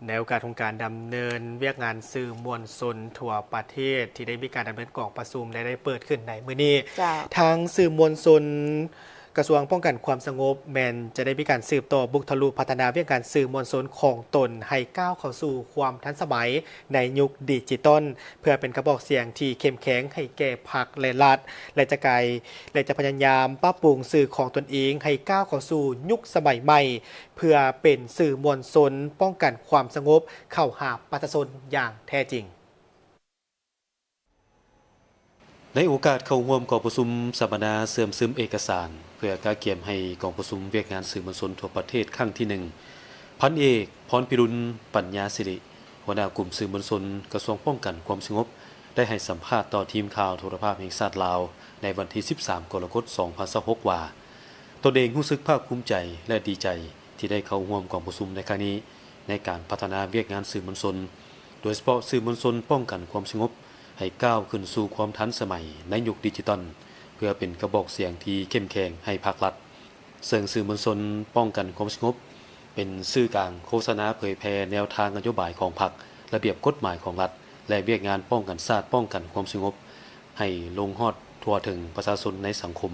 ໃນໂອກາດຂອງການດຳເນີນວຽກງານສື່ມວນຊົນທົ່ວປະເທດ ທີ່ໄດ້ມີການດຳເນີນກອງປະຊຸມ ແລະ ໄດ້ເປີດຂຶ້ນໃນມື້ນີ້, ເຈົ້າ. ທາງສື່ມວນຊົນກະຊວງປ້ອງກັນຄວາມສະຫງົບ ແມ່ນຈະໄດ້ມີການສືບຕໍ່ບຸກທະລຸພັດທະນາວຽກງານສື່ມວນຊົນຂອງຕົນ ໃຫ້ກ້າວເຂົ້າສູ່ຄວາມທັນສະໄໝໃນຍຸກດິຈິຕອນ ເພື່ອເປັນກະບອກສຽງທີ່ເຂັ້ມແຂງໃຫ້ແກ່ພັກ ແລະ ລັດ ແລະ ຈະກາຍ ແລະ ຈະພະຍາຍາມປັບປຸງສື່ຂອງຕົນເອງໃຫ້ກ້າວເຂົ້າສູ່ຍຸກສະໄໝໃໝ່ ເພື່ອເປັນສື່ມວນຊົນປ້ອງກັນຄວາມສະຫງົບເຂົ້າຫາປະຊາຊົນຢ່າງແທ້ຈິງ. ໃນໂອກາດເຂົ້າຮ່ວມກອງປະຊຸມສຳມະນາເຊື່ອມຊຶມເອກະສານ ເພື່ອກະກຽມໃຫ້ກອງປະຊຸມວຽກງານສື່ມວນຊົນທົ່ວປະເທດຄັ້ງທີໜຶ່ງ, ພັນເອກ ພອນພິລຸນ ປັນຍາສິລິ ຫົວໜ້າກຸ່ມສື່ມວນຊົນກະຊວງປ້ອງກັນຄວາມສະຫງົບ ໄດ້ໃຫ້ສຳພາດຕໍ່ທີມຂ່າວໂທລະພາບແຫ່ງຊາດລາວ ໃນວັນທີສິບສາມ ກໍລະກົດ ສອງພັນຊາວຫົກ ວ່າ ຕົນເອງຮູ້ສຶກພາກພູມໃຈ ແລະ ດີໃຈທີ່ໄດ້ເຂົ້າຮ່ວມກອງປະຊຸມໃນຄັ້ງນີ້ ໃນການພັດທະນາວຽກງານສື່ມວນຊົນ, ໂດຍສະເພາະສື່ມວນຊົນປ້ອງກັນຄວາມສະຫງົບ ໃຫ້ກ້າວຂຶ້ນສູ່ຄວາມທັນສະໄໝໃນຍຸກດິຈິຕອນ ເພື່ອເປັນກະບອກສຽງທີ່ເຂັ້ມແຂງໃຫ້ພັກລັດ. ເຊິ່ງສື່ມວນຊົນປ້ອງກັນຄວາມສະຫງົບ ເປັນສື່ກາງໂຄສະນາເຜີຍແຜ່ແນວທາງນະໂຍບາຍຂອງພັກ, ລະບຽບກົດໝາຍຂອງລັດ ແລະ ວຽກງານປ້ອງກັນຊາດ, ປ້ອງກັນຄວາມສະຫງົບ ໃຫ້ລົງຮອດທົ່ວເຖິງປະຊາຊົນໃນສັງຄົມ.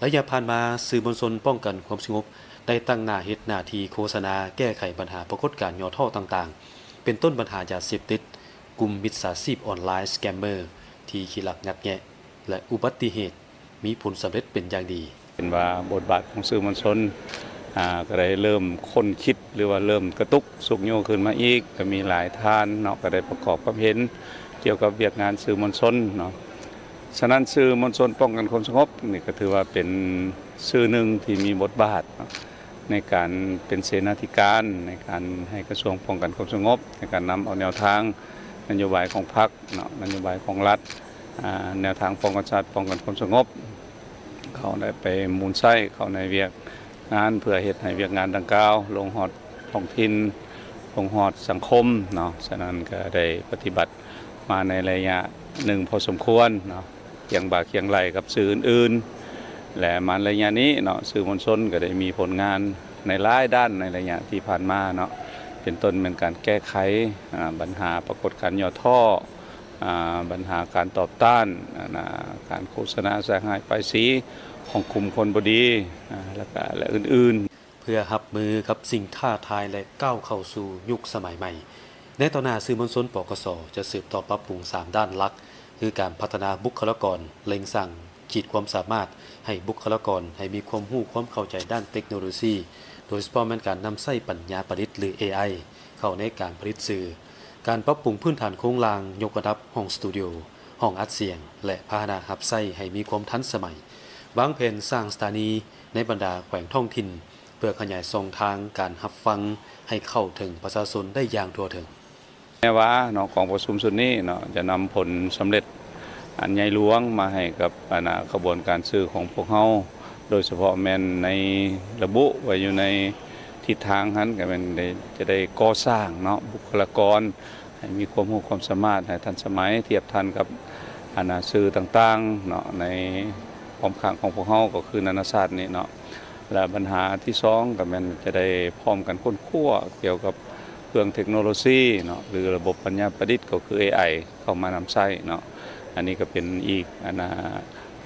ໄລຍະຜ່ານມາ, ສື່ມວນຊົນປ້ອງກັນຄວາມສະຫງົບ ໄດ້ຕັ້ງໜ້າເຮັດໜ້າທີ່ໂຄສະນາແກ້ໄຂບັນຫາປາກົດການຫຍໍ້ທໍ້ຕ່າງໆ, ເປັນຕົ້ນບັນຫາຢາເສບຕິດ, ກຸ່ມມິດສາຊີບອອນລາຍ ສະແກມເມີ ທີ່ຂີ້ລັກງັດແງະ ແລະ ອຸບັດຕິເຫດ ມີຜົນສຳເລັດເປັນຢ່າງດີ. ເຫັນວ່າບົດບາດຂອງສື່ມວນຊົນ ອາ ກໍໄດ້ເລີ່ມຄົ້ນຄິດ ຫຼືວ່າເລີ່ມກະຕຸກຊຸກຍູ້ຂຶ້ນມາອີກ, ກໍມີຫຼາຍທ່ານເນາະ ກໍໄດ້ປະກອບຄວາມເຫັນກ່ຽວກັບວຽກງານສື່ມວນຊົນເນາະ. ສະນັ້ນ ສື່ມວນຊົນປ້ອງກັນຄວາມສະຫງົບນີ້ ກໍຖືວ່າເປັນສື່ໜຶ່ງທີ່ມີບົດບາດເນາະ ໃນການເປັນເສນາທິການ ໃນການໃຫ້ກະຊວງປ້ອງກັນຄວາມສະຫງົບ ໃນການນຳເອົາແນວທາງນະໂຍບາຍຂອງພັກເນາະ ນະໂຍບາຍຂອງລັດ ອາ ແນວທາງປ້ອງກັນຊາດ ປ້ອງກັນຄວາມສະຫງົບ ເຂົ້າໄດ້ໄປໝູນໃຊ້ເຂົ້າໃນວຽກງານ ເພື່ອເຮັດໃຫ້ວຽກງານດັ່ງກ່າວລົງຮອດທ້ອງຖິ່ນ ລົງຮອດສັງຄົມເນາະ. ສະນັ້ນກໍໄດ້ປະຕິບັດມາໃນໄລຍະໜຶ່ງພໍສົມຄວນເນາະ ຄຽງບ່າຄຽງໄຫຼ່ກັບສື່ອື່ນໆ ແລະ ມາໄລຍະນີ້ເນາະ ສື່ມວນຊົນກໍໄດ້ມີຜົນງານໃນຫຼາຍດ້ານໃນໄລຍະທີ່ຜ່ານມາເນາະ ເປັນຕົ້ນແມ່ນການແກ້ໄຂ ອາ ບັນຫາປາກົດການຫຍໍ້ທໍ້ ອາ ບັນຫາການຕອບຕ້ານ ອາ ນາ ການໂຄສະນາໃສ່ຮ້າຍປ້າຍສີຂອງກຸ່ມຄົນບໍ່ດີ ອາ ແລ້ວກະ ແລະ ອື່ນໆ. ເພື່ອຮັບມືກັບສິ່ງທ້າທາຍ ແລະ ກ້າວເຂົ້າສູ່ຍຸກສະໄໝໃໝ່, ໃນຕໍ່ໜ້າ ສື່ມວນຊົນ ປກສ ຈະສືບຕໍ່ປັບປຸງສາມດ້ານຫຼັກ ຄືການພັດທະນາບຸກຄະລາກອນ, ເລັ່ງສ້າງຂີດຄວາມສາມາດໃຫ້ບຸກຄະລາກອນໃຫ້ມີຄວາມຮູ້ຄວາມເຂົ້າໃຈດ້ານເຕັກໂນໂລຊີ, ໂດຍສະເພາະແມ່ນການນຳໃຊ້ປັນຍາປະດິດ ຫຼື ເອໄອ ເຂົ້າໃນການຜະລິດສື່, ການປັບປຸງພື້ນຖານໂຄງລ່າງຍົກລະດັບຫ້ອງສະຕູດິໂອ, ຫ້ອງອັດສຽງ ແລະ ພາຫະນະຮັບໃຊ້ໃຫ້ມີຄວາມທັນສະໄໝ, ວາງແຜນສ້າງສະຖານີໃນບັນດາແຂວງທ້ອງຖິ່ນ ເພື່ອຂະຫຍາຍຊ່ອງທາງການຮັບຟັງໃຫ້ເຂົ້າເຖິງປະຊາຊົນໄດ້ຢ່າງທົ່ວເຖິງ. ແນ່ວ່າເນາະ ກອງປະຊຸມຊຸດນີ້ເນາະ ຈະນຳຜົນສຳເລັດອັນໃຫຍ່ຫຼວງມາໃຫ້ກັບ ອັນນາ ຂະບວນການສື່ຂອງພວກເຮົາ, ໂດຍສະເພາະແມ່ນໃນ ລະບຸໄວ້ຢູ່ໃນທິດທາງຫັ້ນ ກໍແມ່ນໄດ້ ຈະໄດ້ກໍ່ສ້າງເນາະ ບຸກຄະລາກອນ ໃຫ້ມີຄວາມຮູ້ຄວາມສາມາດ ໃຫ້ທັນສະໄໝ ທຽບທັນກັບ ອັນນາ ສື່ຕ່າງໆເນາະ ໃນອ້ອມຂ້າງຂອງພວກເຮົາ ກໍຄືນານາຊາດນີ້ເນາະ. ແລະ ບັນຫາທີສອງ ກໍແມ່ນຈະໄດ້ພ້ອມກັນຄົ້ນຄວ້າກ່ຽວກັບເຄື່ອງເຕັກໂນໂລຊີເນາະ ຫຼື ລະບົບປັນຍາປະດິດ ກໍຄື ເອໄອ ເຂົ້າມານຳໃຊ້ເນາະ. ອັນນີ້ກໍເປັນອີກ ອັນນາ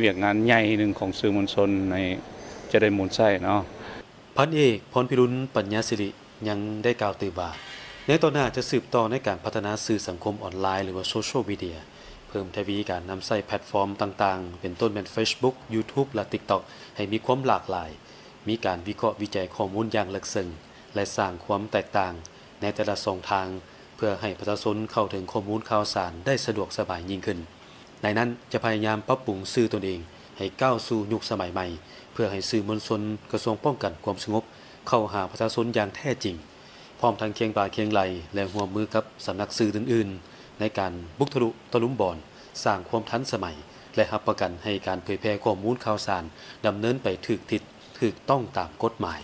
ວຽກງານໃຫຍ່ໜຶ່ງຂອງສື່ມວນຊົນໃນ ຈະໄດ້ໝູນໃຊ້ເນາະ. ພັນເອກ ພອນພິລຸນ ປັນຍາສິລິ ຍັງໄດ້ກ່າວຕື່ມວ່າ ໃນຕໍ່ໜ້າຈະສືບຕໍ່ໃນການພັດທະນາສື່ສັງຄົມອອນລາຍ ຫຼືວ່າໂຊຊຽວມີເດຍ, ເພີ່ມທະວີການນຳໃຊ້ແພລດຟອມຕ່າງໆ ເປັນຕົ້ນແມ່ນເຟສບຸກ, ຢູທູບ ແລະ ຕິກຕັອກ ໃຫ້ມີຄວາມຫຼາກຫຼາຍ, ມີການວິເຄາະວິໄຈຂໍ້ມູນຢ່າງເລິກເຊິ່ງ ແລະ ສ້າງຄວາມແຕກຕ່າງໃນແຕ່ລະຊ່ອງທາງ ເພື່ອໃຫ້ປະຊາຊົນເຂົ້າເຖິງຂໍ້ມູນຂ່າວສານໄດ້ສະດວກສະບາຍຍິ່ງຂຶ້ນ. ໃນນັ້ນຈະພະຍາຍາມປັບປຸງສື່ຕົນເອງໃຫ້ກ້າວສູ່ຍຸກສະໄໝໃໝ່ ເພື່ອໃຫ້ສື່ມວນຊົນກະຊວງປ້ອງກັນຄວາມສະຫງົບເຂົ້າຫາປະຊາຊົນຢ່າງແທ້ຈິງ, ພ້ອມທັງຄຽງບ່າຄຽງໄຫຼ່ ແລະ ຮ່ວມມືກັບສຳນັກສື່ອື່ນໆ ໃນການບຸກທະລຸຕະລຸມບອນ, ສ້າງຄວາມທັນສະໄໝ ແລະ ຮັບປະກັນໃຫ້ການເຜີຍແຜ່ຂໍ້ມູນຂ່າວສານດຳເນີນໄປຖືກທິດ, ຖືກຕ້ອງຕາມກົດໝາຍ.